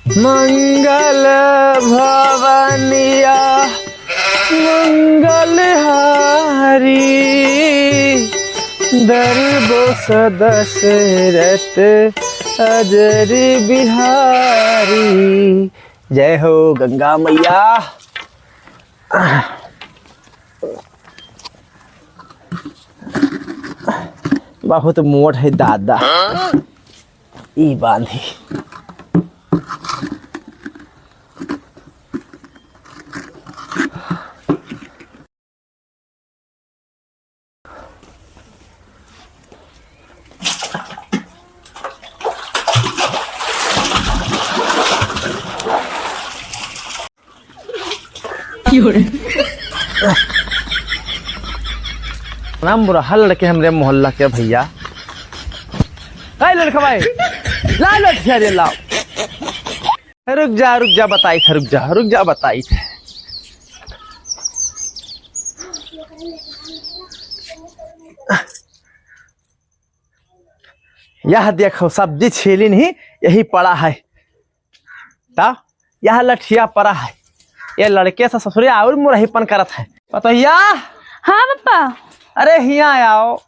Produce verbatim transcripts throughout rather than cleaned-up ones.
मंगल भवनिया मंगलहारी, दरबोस दशरथ अजर बिहारी। जय हो गंगा मैया। बहुत मोट है दादा। ई बांधी। नाम बुरा हाल लड़के हमरे मोहल्ला के भैया। ए लड़का भाई, ला लठिया रे, लाओ। रुक जा, रुक जा, बताई थे, रुक जा, रुक जा, बताई थे। यह देखो, सब्जी छीलिन ही, यही पड़ा है। ता, यह लठिया पड़ा है। ये लड़के से ससुरे और मुरहीपन करत है। पतोहिया। हाँ, पप्पा। अरे, हियाँ आओ।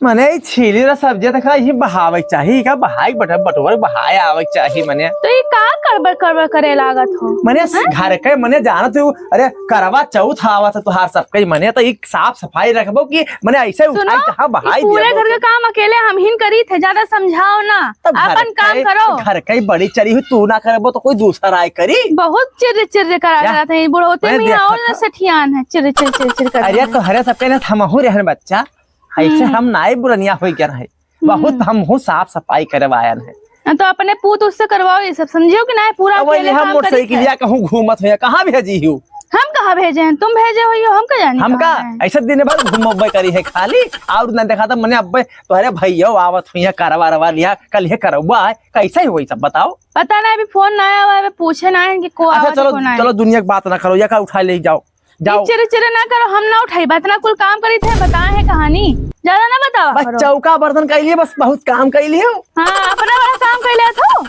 मने, ई छीली रहा सब्जी, त का यही बहावे के चाही, का बहाई बट-, बटोर बहाए आवे के चाही, मने। तो ई का कड़बड़, कड़बड़ करे लागत हो? मने, हैं? घर के, मने, जानत हो, अरे, करवा चौथ आवत है तोहार सबके, मने, तो ई साफ सफाई रखबो कि, मने, ऐसे उठाई सुनो, जहाँ ई बहाई पूरे देबो घर के तो। काम अकेले हमहिन करी थे, ज्यादा समझाओ ना, तब घर अपन काम के, करो। घर के बड़ी चरी हुई, तू ना करबो तो कोई दूसरा आए करी। बहुत चिर्र चिर्र करा क्या? करत है, बुढ़ौते मैं में और देखत ना हूँ। सठियान है, चिर्र चिर्र चिर्र चिर्र करत अरे है। तोहरे सबके ना थमहू रहन बच्चा, ऐसे हम्म। हम नाई बुरनिया होई गए रहे। बहुत हम्म। हम हूँ साफ सफाई करवायन है। हाँ, तो अपने पूत उससे करवाओ ये सब, समझियो कि नाई, पूरा अब अकेले वही हम काम करी थे। मोटरसाइकिलिया कहूँ घूमत हुए, कहाँ भेजी हूँ? हम कहाँ भेजे हैं? तुम भेजे हो, यो हम का जानी हम कहाँ का है? ऐसे दिन भर घूमबे करी है खाली, और ना देखा था मने अब्बे तोहरे भैया आवत हुई है, करवा रवा लिया, कल ये करवा है, कैसे ही हुई सब बताओ? पता ना, अभी फोन ना आया हुआ है, अभी पूछे ना है कि को अच्छा, आवत है, चलो, को ना है। चलो, दुनिया की बात ना करो, या का उठा ले जाओ। जाओ। चिरे चिरे ना करो, हम ना उठाई, बात ना कुल काम करी थे, बताए हैं कहानी, ज्यादा ना बतावा बस करो। चौका बर्तन कइली है, बस बहुत काम कइली हो। हाँ, अपना बड़ा काम कइले थो।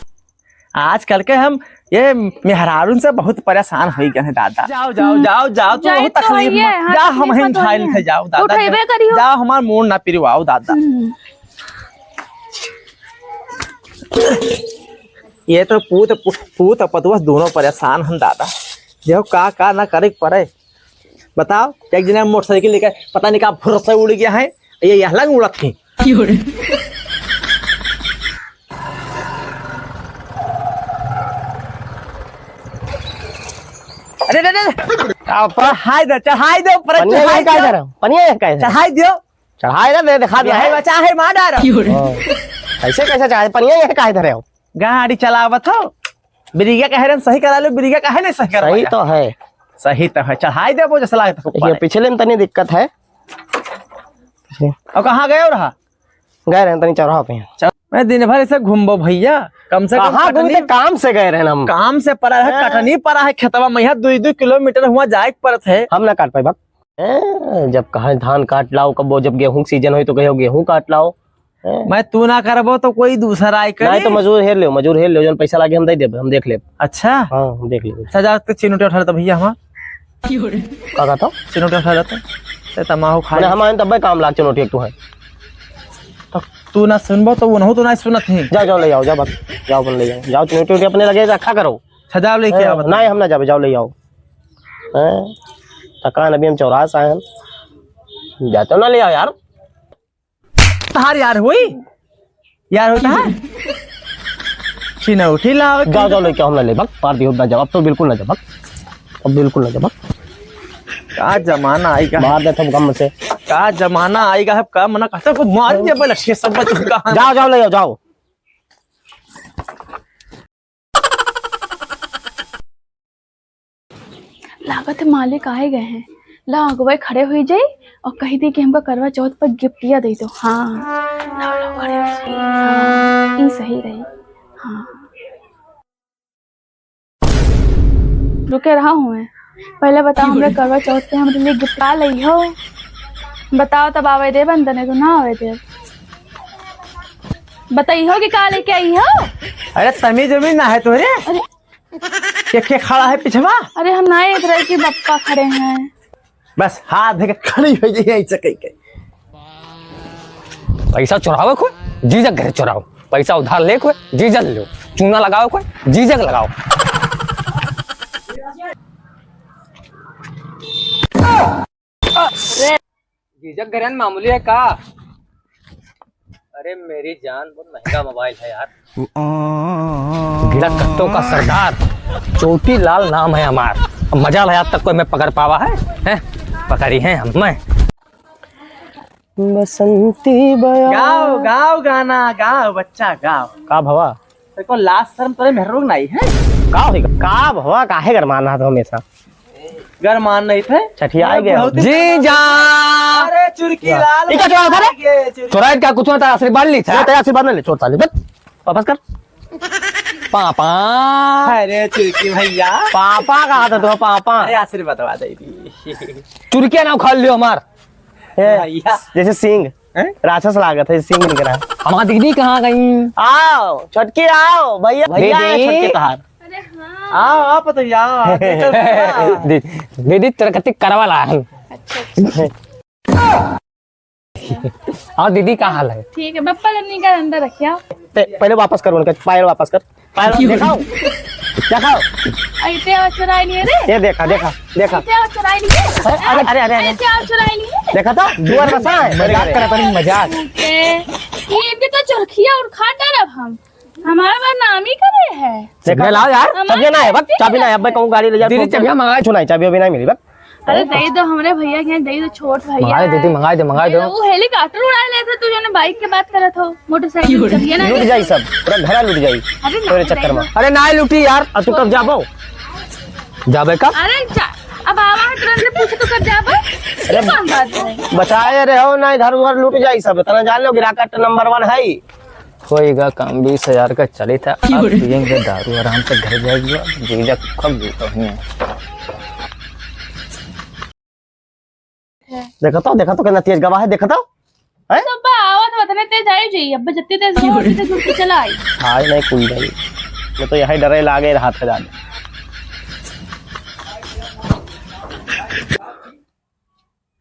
आजकल के हम ये मेहरारून से बहुत परेशान हो गए हैं दादा। जाओ, जाओ, हम्म। जाओ, जाओ, तू जाए बहुत तो तकलीफ होइए, मत। हाँ, जा, तकलीफ हम मत उठाए होइए। लेते, जाओ दादा, उठेबे जाओ। करियो। जाओ, हमार मूड ना पिरवाओ दादा। हम्म। ये तो पूत, पू-, पूत पतोह दोनों परेशान हन दादा। जो का, का ना करे के पड़े। बताओ, एक दिन मोटरसाइकिल लेके पता नहीं का फुर से उड़ गया है, ये यह लंग उड़त है। अरे, अरे, अरे। का ऊपर? चढ़ाई दे, चढ़ाई दे ऊपर, पनिया चढ़ाई यहीं काहे दे। धरे हो? पनिया यहीं काहे धरे हो? चढ़ाई दियो। चढ़ाई ना दे, दिखा दे। यही बचा है, मार डारो। हाँ। कैसे, कैसे चढ़ाई? पनिया यहीं काहे धरे हो? गाड़ी चलावत हो, ब्रेक काहे रे सही करा लो, ब्रेक काहे नहीं सही करवाया? सही तो है। सही तो है, चढ़ाई देबो जैसे लागत हो ये ऊपर। पिछले में तनी दिक्कत है। और कहाँ गए रहा? गए रहे तनी चौराहा पे। चल, मैं दिन भर ऐसे घूमबो भैया, कम से कम कहाँ घूमते? कटनी काम से गए रहे हम। काम से परा है, हाँ। कटनी परा है खेतवा में, यहाँ दो दो किलोमीटर हुआ जाए के पड़त है। हम ना काट पाए बक। ए, जब कहे धान काट लाओ, कबो जब गेहूं के सीजन होई तो कहो गेहूं काट लाओ। ए। मैं तू ना करबो तो कोई दूसरा आई करी। नहीं तो मजूर हेर लियो, मजूर हेर लियो, जौन पैसा लागे हम दे देबे, हम देख लेब। अच्छा। हाँ, हम देख लेब। अच्छा, जा तो चिनौटी उठा लेता भैया हमार। का कहता? चिनौटी उठा लेता। ते तमाहू खा मने ले। हम आइन तब्बे काम लाग चिनौटी एक तो है। तो तू ना सुनबो तो उनहू तो ना सुनत ही। जाओ, जाओ, ले जाओ, जाओ, बस, जाओ, अपन ले जाओ। जाओ, चिनौटी उटी अपने लगे रखा करो। अच्छा, जाओ, लेके ए, आओ, बताओ। नहीं, हम ना जाबे, जाओ, ले आओ। हैं? थकान अभी हम चौराहा से आए हैं। जाते हो ना, ले आओ यार। तहार यार होई? यार होता है? चिनौटी लाओ। जाओ, जाओ, लेके आओ, हम ना लेबक। मार दियो, ना जवाब तो बिल्कुल ना जवाब। अब बिल्कुल ना जवाब। का जमाना आएगा? मार देता हूँ गम से। का जमाना आएगा है, का मना कहता को मार दिया, बोला, छह सौ बच चुका है। जाओ, जाओ, ले आओ, जाओ। लागत है मालिक आए गए हैं। ला अगुवाई खड़े हुई जाई और कही दी कि हमका करवा चौथ पर गिफ्टिया दे दो। हाँ, लाओ, लाओ, खड़े हुई जाई। हाँ, ई सही रही। हाँ, रुके रहा हूँ मैं। पहले बताओ, हमरे करवा चौथ पे हमरे लिए गिफ्ट का लई हो? बताओ, तब आवे देब अंदर, नहीं तो ना आवे देब। बताई हो कि का लेके आई हो? अरे तमीज उमीज ना है तोहरे? अरे। के, के खड़ा है पिछवा? अरे हम ना देख रहे कि बप्पा खड़े हैं। बस हाथ धके खड़ी होइ जाइए ऐसे कहि के। पैसा चोरावे को, जीजा के घरे चोराओ। पैसा उधार ले को, जीजा ले लो। चूना लगावे को, जीजा के लगाओ। जीजा के घरे मामूली है का? अरे मेरी जान, बहुत महंगा मोबाइल है यार। गिला कत्तों का सरदार, चोटी लाल नाम है हमार। अब मजा ला, आज तक कोई मैं पकड़ पावा है, हैं? पकड़ी है हम मैं। बसंती बया। गाओ, गाओ गाना, गाओ बच्चा, गाओ। का भवा? तेरे को लाज शर्म तोरे मेहरारू के नाई है? का होई? का भवा, काहे गरमान रहा था हमेशा? गरमान नहीं थे? छठिया अरे, गया। बहुत ही जीजा! अरे, चुरकी लाल ई का चोरा था रे? ये चुरकी। चोरा का कुछ ना, तेरा आशीर्वाद ली था। ये तेरा आशीर्वाद ना ले, छोड़ साले, बस, वापस कर। पापा। अरे, चुरकी भैया। पापा कहा था तू, पापा? अरे, आशीर्वाद दे दी। चुरकिया ना उखाड़ लियो हमार। ए, भैया। जैसे सींग। हैं? राक्षस लागत है, सींग निकला। हमार दीदी कहाँ गई? आओ, छोटकी आओ, भैया, भैया आए दीदी। छोटके तोहार। अरे हाँ। आओ, आओ, पतोहिया, आओ, आगे चल के आओ। दी-, दीदी, तेरे कत्ती करवा ला है। अच्छा, अच्छा। और दीदी, का हाल है? ठीक है, बप्पा जन्नी का अंदर रखिया। पे-, पहले वापस कर उनका, पायल वापस कर। पायल दिखाओ, दिखाओ। अरे, ते और चुराई लिए रे। ये देखा, देखा, देखा। ते और चुराई लिए। अरे, अरे, अरे, अरे। अरे, ते और चुराई लिए। देखा तो, दुआर बसा है। मजाक करत हनी, मजाक। ये इनके तो चरखिया और खा डरब हम। हमारा बदनामी करे है। देख, मैं लाओ यार, हमारे चाबिया ना है, बस, चाबी ना है, अब मैं कहूँ गाड़ी ले जा, दीदी, तो चाबिया मंगा। कुछ नहीं, चाबी अभी नहीं मिली, बस। अरे, दे दो हमरे भैया के, दे दो, छोट भैया मंगाए दे, है। मंगाए दे, मंगाए दे। वो हेलीकॉप्टर उड़ाए लेते, तू जो ना बाइक के बात करत हो, मोटरसाइकिल चलिए ना। लूट जाई सब, पूरा घरा लूट जाई। अरे, तोरे ना, चक्कर दे में। दो। अरे, ना लूटी यार, अब तू कब जाबो? जाबे कब? अरे, जा, अब आवा है, तुरंत से पूछ, तू कब जाबे? अरे, ये कौन बात है? बचाए रहे हो, ना इधर उधर लूट जाई सब, इतना जान लो, गिराकट नंबर वन है ही। होइगा काम, बीस हजार का चली था। अब पियेंगे दारू, आराम से घर जाएंगे। जीजा खूब जीता हूँ। देखा तो, देखा तो, कितना तेज गवा है, देखा तो। हैं? तो अब्बा, आवत वतने तेज आई जाई, अब्बा जितनी तेज गवा, उतनी तेज उठ के चला आई। आज नहीं कुल जाई। मैं तो यही डरे लागे रहा था जाने।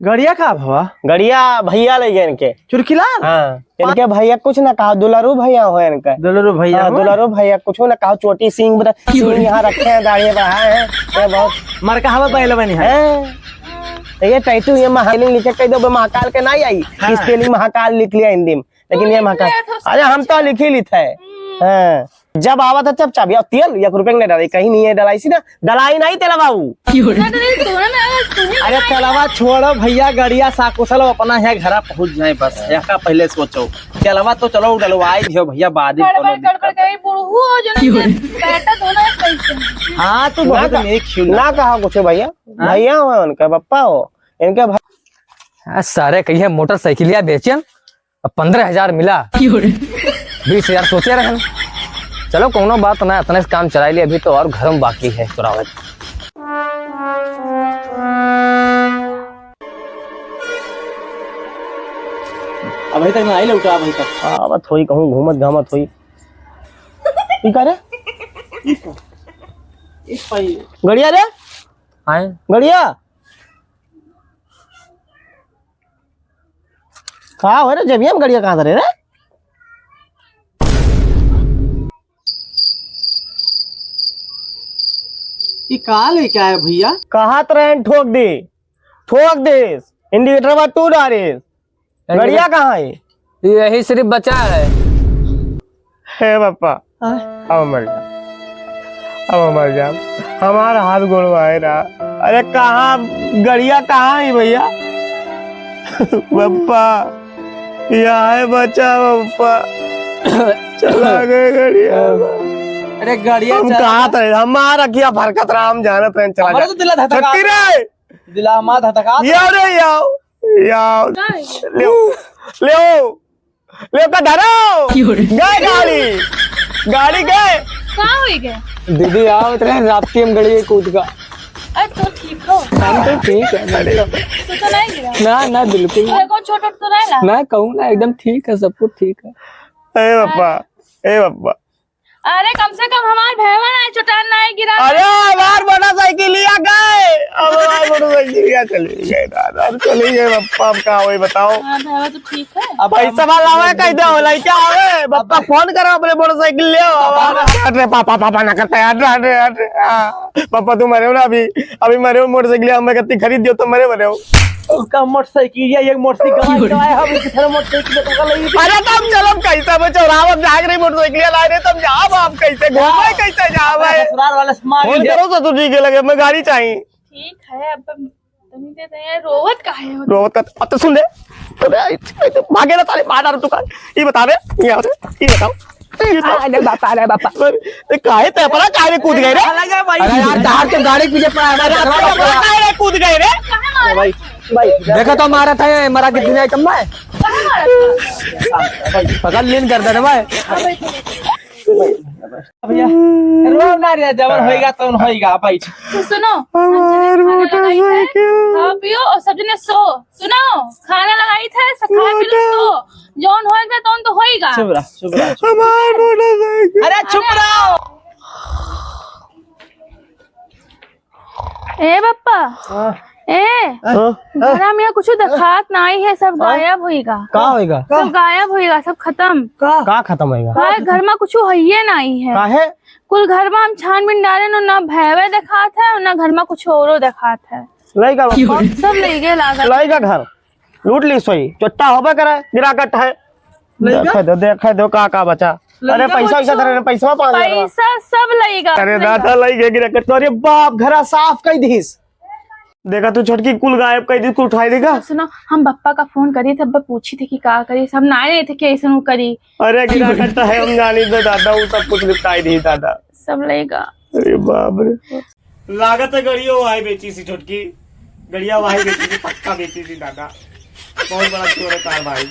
गड़िया का भवा? गड़िया भैया ले गए इनके। चुरखीलाल? हाँ, इनके भैया कुछ ना कहा, दुलारू भैया हो इनका। दुलारू भैया हाँ, हो? दुलारू भैया कुछ ना कहा, चोटी सींग बता-, सींग यहाँ रखे हैं, दाढ़ी बढ़ाए हैं, ये बहुत मरका हवा बैल बनी है। हैं? तो ये टैटू, ये महाकाल लिखे कह दो, महाकाल के ना आई, हाँ। Spelling महाकाल लिख लिया हिंदी में, लेकिन ये महाकाल, अरे हम तो लिख ही लिखे है। हाँ। जब आवत है, जब चाबी और तेल एक रुपया के नहीं डालाई, कहीं नहीं है डालाई, सीधा डालाई नहीं तेलवा ऊ। ना डालाई, तोरा ना, तू ही अरे डालाई। तेलवा छोड़ो भैया, गड़िया साकुशल अपना है घरा पहुँच जाए बस, यका पहले सोचो। तेलवा तो चलो डलवाई दियो भैया, बाद में गड़बड़, कोनो दिक्कत गड़बड़ है। गई, बुढ़ऊ हो जो ना, बेटा दोनों एक कैसे। हाँ, तू ना बहुत कहा, नीक खिल ना कहा कुछ भैया, हाँ? भैया हो उनका, पप्पा हो इनके भाई। आ, सारे कहिए मोटरसाइकिलिया बेचन, अब पन्द्रह हजार मिला। क्यों रे? बीस हजार सोचे रहन। चलो, कौनो बात ना, इतने से काम चला लिए, अभी तो और घर में बाकी है चुरावे। अभी तक ना आई लौटा, अभी तक। आवत होई, कहूँ घूमत घामत होई। ई का रे? इस भाई। गड़िया रे? आए। गड़िया? का हो रे, जेबिया में गड़िया कहाँ धरे रे? ई का लेके आया भैया? कहा तो रहन ठोक दे, ठोक दे, indicator बा तू डारे, गड़िया कहाँ है? यही सिर्फ बचा है। हे बापा, हाँ? अब मर जा, अब मर जा, हमारा हाथ गोड़वाए रहा। अरे कहाँ गड़िया कहाँ है भैया? बापा, यहाँ है बचा बापा, चला गए गड़िया। अरे गड़िया हम चला कहा था, हमारा क्या फरकत रहा, हम जानत रहे, चला हमारा जा। तो दिला धधका छुट्टी रे। दिला हमारा धधका ये रे, आओ, आओ। नहीं। ले, ले। ले का धरो। क्यों रे? गए गाड़ी, गाड़ी गए। का होई गए? दीदी, आओ, इतने रात की हम गड़ी कूद का। अरे, तू ठीक हो? हम तो ठीक है, अरे। तू तो नहीं गिरा? ना, ना, बिल्कुल तू ना। कौन छोट वोट तो नहीं ला? ना, कहूँ ना, एकदम ठीक है, सब कुछ ठीक है। ए बापा, ए बापा। अरे, गिरा। अरे, हमार मोटरसाइकिलिया गए। अब हमार मोटरसाइकिलिया चली गए, दादा, चली गए, पप्पा, अब का होई, बताओ। हाँ, भैया, तो ठीक है। अब पैसा वाला है, कह दो, लइका आवे, पप्पा, फोन करो, अपने मोटरसाइकिल ले आओ। हट रे, पापा, पापा, ना करता, हट रे, हट रे, हट रे। हाँ, पप्पा, तू मरे हो ना अभी, अभी मरे हो, मोटरसाइकिल हमें कत्ती खरीद दियो, तो मरे, मरे हो। उसका मोटरसाइकिल या एक मोटरसाइकिल गवाए, गवाए, हम किसी तरह मोटरसाइकिल तो लगी। अरे, तब चलो, कैसे वो चौराहा में जाग रही मोटरसाइकिल ला रहे, तब जाब आप कैसे घूमे, कैसे जाब है? ससुराल वाला सामान फोन ले। करो ससुर जी के लगे, मैं गाड़ी चाहिए। ठीक है, अब हम तनी दे दे, रोवत काहे हो? रोवत का, अब तो सुन ले। अबे, भागे ना साले, मार डाल तू का। ये बता बे, ये बता, ये बताओ। अरे बापा, अरे बापा। अरे, ए, काहे ते अपना काहे रे कूद गए रे? अलग है भाई। अरे यार, तार तो गाड़ी के पीछे पड़ा है, अरे, अपना अपना काहे रे कूद गए रे? भाई, भाई। देखा तो मारा था ये, मरा के दुनिया कम है। पकड़ लीन कर दे रे भाई। भैया, रो ना रे, जवन होइगा तवन होइगा, बैठ। तो सुनो, हम जने खाना लगाई थे, खाओ पियो और सब जने सो। सुनो, खाना लगाई थे, सब खा पी लो, सो। जौन होइगा तौन तो होइगा। चुप रह, चुप रह, चुप। हमार मोटरसाइकिल। अरे चुप रहो। ए बप्पा, हाँ। ए, हाँ। घरा में कुछ देखात नाई है, सब हाँ। गायब होइगा। का होइगा? सब गायब होइगा, सब खतम। का? का खतम होइगा? भाई, घर में कुछ हइये नाई है। काहे? कुल घर में हम छानबीन डारे न, ना भैवे देखात है और ना घर में कुछ औरो देखात है। लइका बप्पा। सब लइगे लागत। लइका घर। लूट ली सोई, चोट्टा होबे करे, गिरा कट है। लइका? देखे दो, देखे दो का का बचा। अरे लइका पैसा वैसा बचा। धरे, पैसा पाँच हजार। पैसा सब लइगा, अरे सब लइगा। दादा, लइगे गिरा कट। अरे बाप, घरा साफ कई दिस। देखा तू छोटकी, कुल गायब कई दिस, कुल उठाई देगा। सुनो, हम बप्पा का फोन करी थे, बप्पा पूछी थे कि का करी, सब ना रहे थे कि ऐसे नु करी। अरे गिरा कट है, हम जानी दे दादा, वो सब कुछ निपटाई दी दादा। सब लइगा। अरे बाप रे। लागत है गड़ियो वाही बेची सी छोटकी, गड़िया वाही बेची सी, पक्का बेची सी दादा। बहुत बड़ा चोर है तार भाई।